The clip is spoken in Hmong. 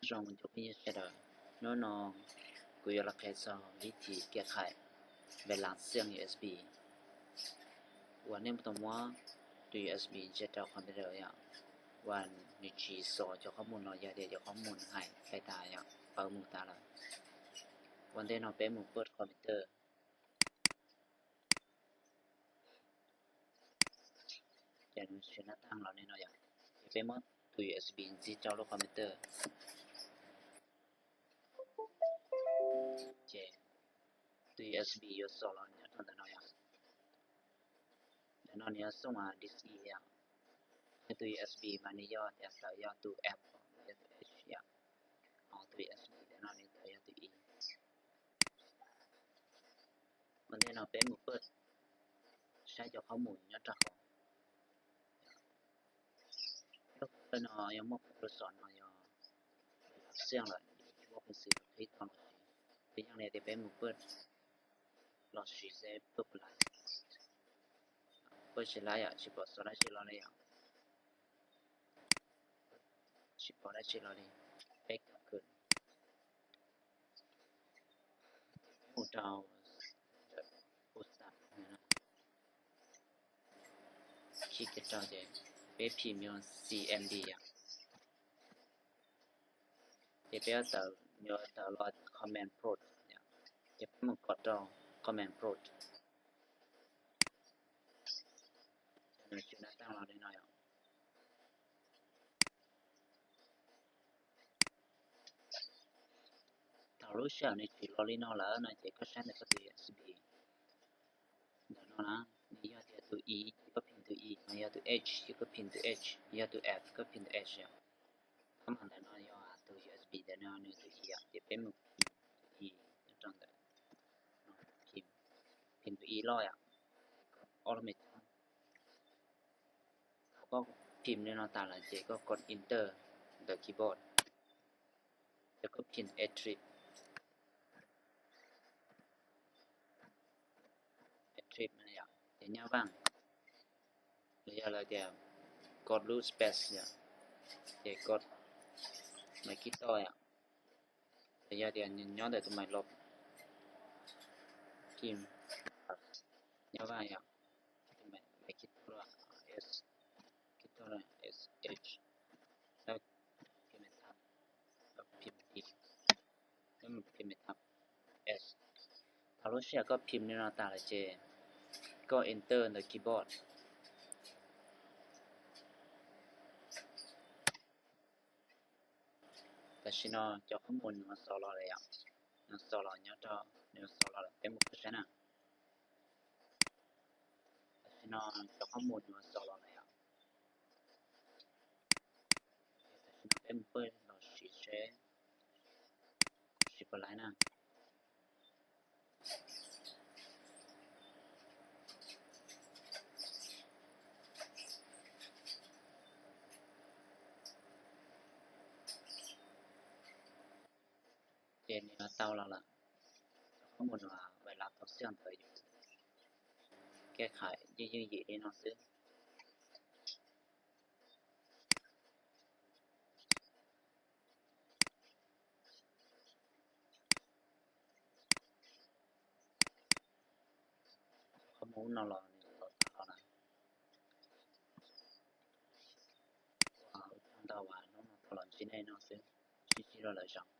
Zoo cov phooj ywg sawv daws, hnub no kuv yuav los qhia txog vib thim keb qhais ves las xeej U S B uas nej tau muab tus U S B ntsia rau computer yom, uas nws tsis xov cov qhob mus los yog tias cov qhob mus nws hais hlais tas yom, pawv mus tas lawm. Ua ntej no peb mus pawj computer. Ces nws siv nab tag los li no yom, ces peb muab tus U S B ntxiv rau lub computer. Ces tus U S B yuav xov los nyob rau ntawm no yom. Ntawm no nws yuav xoo D C yom. Tus U S B mas nws yog tias tawm yog tus F, yog tus H yom. Ho tus U S B ntawm no nws tawm yog tus E. Ua ntej no peb mus pawj saib cov qhob mus nyob rau hauv. Lub pawj no yog muaj pawj lub xov no yog xeej lawm, tsis muaj peev xwm qhib tau los siv. Peb yeej li tias peb mus pawj los siv seb pawj puas laib. Pawj tsis laib yom, tsis pom xov dab tsi los li yom. Tsis pom dab tsi los li. Peb kam kws mus rau ntawm bootstrap no, khij kiag rau ces peb phim yog C M D yom. Ces peb yuav tawm, yuav tawm los command prompt yom. Ces peb mus kom rau command prompt. Nws tsis nab tag los li no yom. Thaum lub sij hawm nws tsim los li no lawm no ces koj saib ntawm koj tus U S B ntawm no na, nws yog tias tus E ces koj phim tus E, nws yog tus H ces koj phim tus H, yog tus F koj phim tus F yom. Tab mas ntawm no yog tus U S B ntawm no nws tus E yom, ces peb mus phim tus E nyob rau ntawm, phim, phim tus E loj yom, ob lub me txhab. Thaum koj phim li no tas lawm ces koj kov enter ntawm keyboard, ces koj phim attrib, attrib yom, ces nyob vaj, los yog lawv tias kov lub space yom, ces kov mais keyboard yom, los yog tias nyob ntawm tus mais los phim nyob vaj yom, tus mais keyboard S, keyboard S H, phim tab, phim D, phim tab S. Thaum lub sij hawm koj phim li no tas lawm ces koj enter ntawm keyboard. Tam sim no cov qhob mus nws xov los lawm yom, nws xov los nyob rau, nws xov los lawm, peb mus pawj saib na. Tam sim no cov qhob mus nws xov los lawm yom. Tam sim no peb mus pawj los siv seb siv puas laib na. Ces nws tau los lawm. Cov qhob mus nws ves las tau xiaj ntawd yom. Keb qhais yeej yooj yim li no xwb. Qhob mus no los nws xov tas los lawm. Ua tsaug ntau uas hnub no tau los ntsib nej no xwb. Sib ntsib rau lwm zaus.